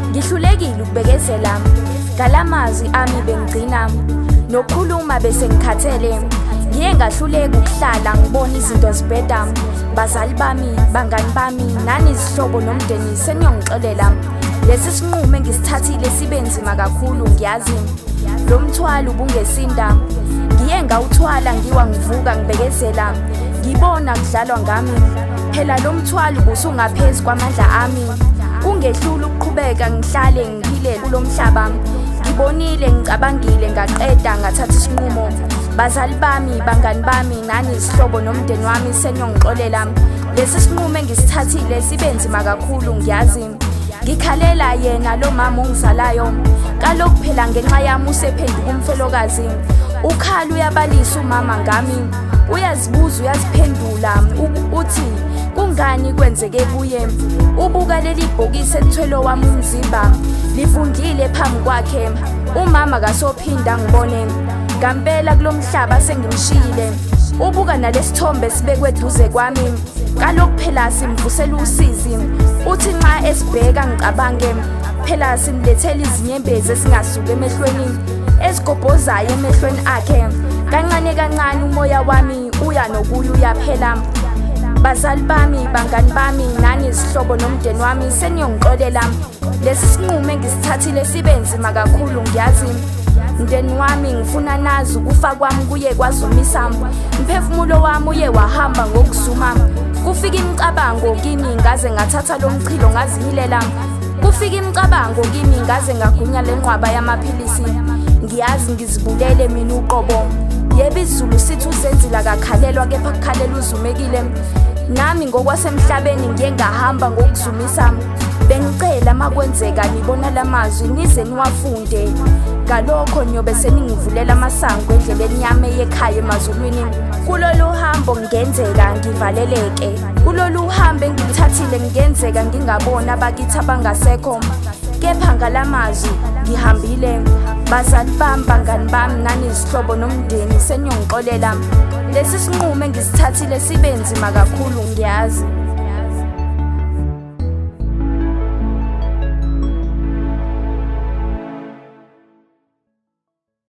Ngihlulekile ukubekezela ngalamazwi ami, bengigcina nokukhuluma bese ngikhathele. Ngiye ngahluleka ukuhlala ngibona izinto zibheda. Bazali bami, bangani bami, nani izihlobo nomndeni, seniyongixolela. Lesi sinqumo engisithathile sibe nzima kakhulu, ngiyazi. Lo mthwalo ubungesinda. Ngiye ngawuthwala ngiwa ngivuka ngibekezela. Ngibona kudlalwa ngami. Phela lo mthwalo ubusungaphezu kwamandla ami. Kungehlula ukuqhubeka ngihlale ngiphile kulo mhlaba. Ngibonile, ngicabangile, ngaqeda ngathatha isinqumo. Bazali bami, bangani bami, nani izihlobo nomndeni wami, seniyongixolela. Lesi sinqumo engisithathile sibe nzima kakhulu, ngiyazi. Ngikhalela yena lo mama ongizalayo. Kalokhu phela ngenxa yami usephenduka umfelokazi. Ukhala uyabalisa umama ngami. Uyazibuza uyaziphendula uthi kungani kwenzeke kuye. Ubuka leli bhokisi elithwele wami umzimba livundlile phambi kwakhe. Umama kasophinda ngibone. Ngampela kulomhlaba sengimshiyile. Ubuka nalesithombe sibekwe eduze kwami. Kalokhu phela simvusela usizi. Uthi nxa esibheka ngicabange phela simlethela izinyembezi esingasuki emehlweni, ezigobhozayo emehlweni akhe. Kancane kancane umoya wami uya nokuya uyaphela. Bazali bami, bangani bami, nani izihlobo nomndeni wami, seniyongixolela. Lesi sinqumo engisithathile sibe nzima kakhulu, ngiyazi. Mndeni wami, ngifuna nazi ukufa kwami kuye kwazumisa. Mphefumulo wami uye wahamba ngokuzuma. Kufika imicabango kimi ngaze ngathatha lo mchilo ngazihilela. Kufika imicabango kimi ngaze ngagunya le nqwaba yamaphilisi. Ngiyazi ngizibulele mina uqobo. Yebo, isiZulu sithi uzenzile akakhalelwa, kepha kukhalela uzumekile. Nami ngokwasemhlabeni ngiye ngahamba ngokuzumisa. Bengicela makwenzeka nibona lamazwi nize niwafunde. Ngalokho niyobe seningivulela amasango endleleni yami eyekhaya emazulwini. Kulolu hambo ngenzeka ngivaleleke. Kulolu hambo engiluthathile ngenzeka ngingaboni abakithi abangasekho. Kepha ngalamazwi ngihambile. Bazali bami, bangani bami, nani izihlobo nomndeni, seniyongixolela. Lesi sinqumo engisithathile sibe nzima kakhulu, ngiyazi.